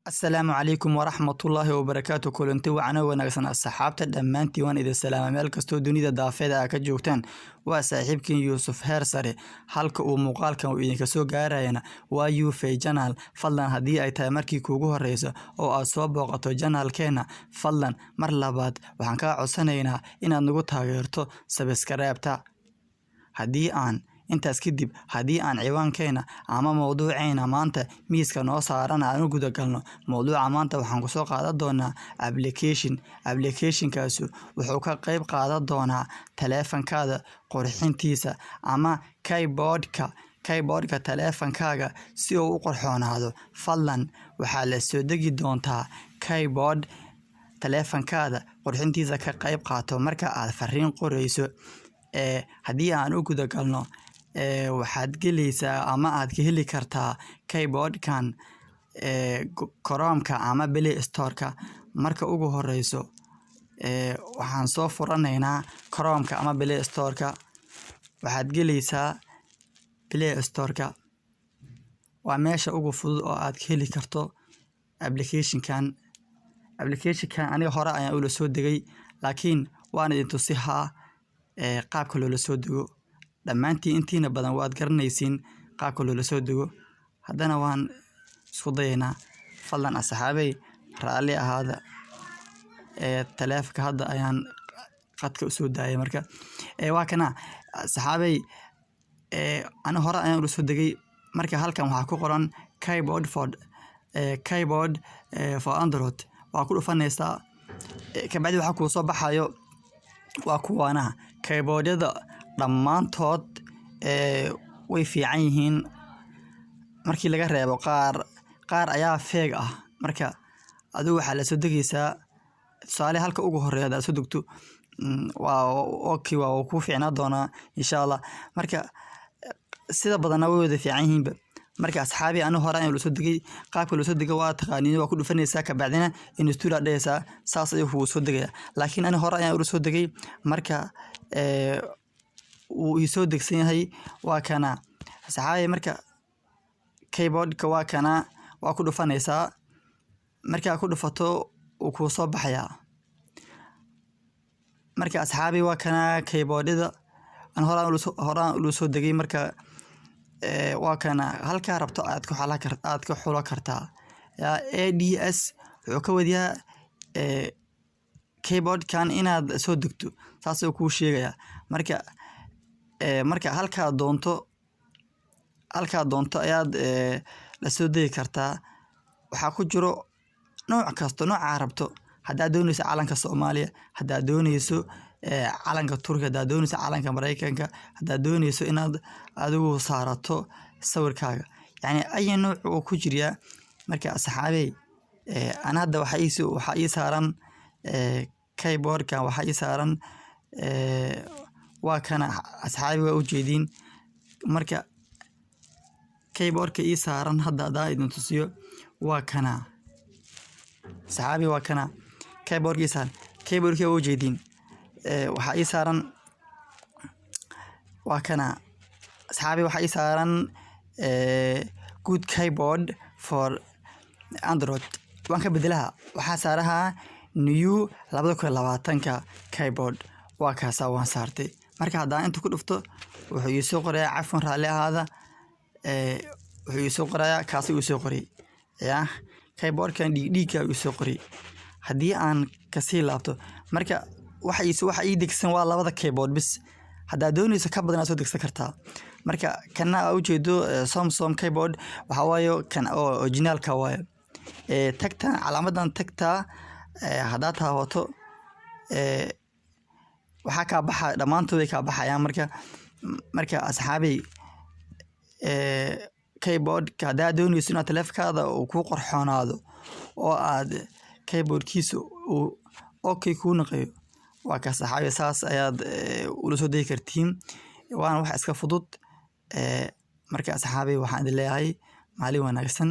Asalaamu calaykum waraxmatullaahi wabarakaatu. Kulanti wacan oo wanaagsan, asxaabta dhammaantiin, waan idin salaama meel kastoo dunida daafeeda aa ka joogtaan. Waa saaxiibkiin Yuusuf Heer Sare. Halka uu muuqaalkan uu idinka soo gaarayana waa Yufey Channel. Fadlan, haddii ay tahay markii kuugu horeyso oo aad soo booqato channelkeena, fadlan mar labaad waxaan kaa codsanaynaa inaad nagu taageerto subscribe-ta. Haddii aan intaas kadib, haddii aan ciwaankeena ama mowduuceena maanta miiska noo saaran aan u guda galno, mowduuca maanta waxaan kusoo qaadan doonaa application. Applicationkaasu wuxuu ka qeyb qaadan doonaa taleefankaada qurxintiisa ama keyboardka taleefankaaga si uu u qurxoonaado. Fadlan, waxaa la soo degi doontaa keyboard taleefankaada qurxintiisa ka qeyb qaato marka aad fariin qoreyso. Haddii aan u guda galno, waxaad geleysaa ama aad ka heli kartaa keyboardkan Chrome-ka ama Play Store-ka. Marka ugu horeyso, waxaan soo furanaynaa Chrome-ka ama Play Store-ka. Waxaad geleysaa Play Store-ka. Waa meesha ugu fudud oo aad ka heli karto applicationkan. Applicationkan aniga hore ayaan ula soo degay, laakiin waan idin tusihaa qaabka loola soo dego. Dhammaantiin intiina badan waad garanaysiin qaabka loola soo dego, haddana waan isku dayaynaa. Fadlan asxaabey, raalli ahaada, taleefanka hadda ayaan qadka usoo daayay. Marka waa kana, asxaabey, ani hore ayaan ula soo degay. Marka halkan waxaa ku qoran keyboard for Android. Waa ku dhufanaysaa. Kabacdi waxaa kuu soo baxayo waa kuwaana keyboardyada. Dhammaantood way fiican yihiin markii laga reebo qaar. Qaar ayaa fake ah. Marka adigu waxaa lasoo degeysaa, tusaale, halka ugu horeeya hadaad soo degto, waa okay, waa kuu fiicnaa doonaa insha Allah. Marka sida badanna way wada fiican yihiinba. Marka asxaabi, aniga hore ayaan ula soo degay. Qaabka loo soo dego waa taqaaniin: waa ku dhufanaysaa, kabacdina install aad dhehaysaa, saas ayuu kugu soo degaya. Laakiin aniga hore ayaan ula soo degay, marka wuu ii soo degsan yahay. Waa kana, asxaabi. Marka keyboardka waa kana, waa ku dhufanaysaa. Markaa ku dhufato, wuu kuu soo baxayaa. Marka asxaabi, waa kana keyboardyada an horaan ula soo degay. Marka waa kana, halkaa rabto aad ka xulo kartaa. ADS wuxuu ka wadiyaa keyboardkan inaad soo degto, saas ayuu kuu sheegayaa. Marka halkaa doonto ayaad la soo degi kartaa. Waxaa ku jiro nooc kasto, noocaa rabto. Haddaad dooneyso calanka Soomaaliya, haddaad dooneyso calanka Turkiga, haddaad dooneyso calanka Mareykanka, haddaad dooneyso inaad adigu saarato sawirkaaga, yacni ay nooc uu ku jiryaa. Marka asxaabey, ana hadda waxaa ii saaran keyboardkan. Waxaa ii saaran waa kana, asxaabi, waa ujeediin. Marka keyboardka ii saaran hadda haddaan idin tusiyo, waa kana, asxaabi, waa kana keyboardka ii saaran. Keyboardka waa ujeediin. Waxaa ii saaran waa kana, asxaabi. Waxaa ii saaran good keyboard for Android. Waan ka bedelaha, waxaa saaraha new 2020-ka keyboard. Waa kaasaa, waan saartay. Marka haddaan inta ku dhufto, wuxuu ii soo qorayaa "Cafwan, raalli ahaada." Wuxuu ii soo qorayaa kaasi uu soo qoray ya keyboardkan dhiig dhiigga uu soo qoray. Haddii aan kasii laabto, marka waxa ii degsan waa labada keyboard bis. Haddaad dooneyso ka badan aad soo degsan kartaa. Marka kana aa ujeedo, Samsung keyboard, waxaa waaye kan oo originalka waaye. Tagta calaamadan tagta haddaad taabato, waxaa kaa baxa dhammaantood way kaa baxayaan. Marka asxaabey, keyboardka haddaad dooneyso inaad taleefankaada uu kuu qorxoonaado oo aad keyboardkiisa uu okay kuu naqeeyo, waa kaas, asxaabi, saas ayaad ula soo degi kartiin, waana wax iska fudud. Marka asxaabi, waxaan idin leeyahay maalin wanaagsan.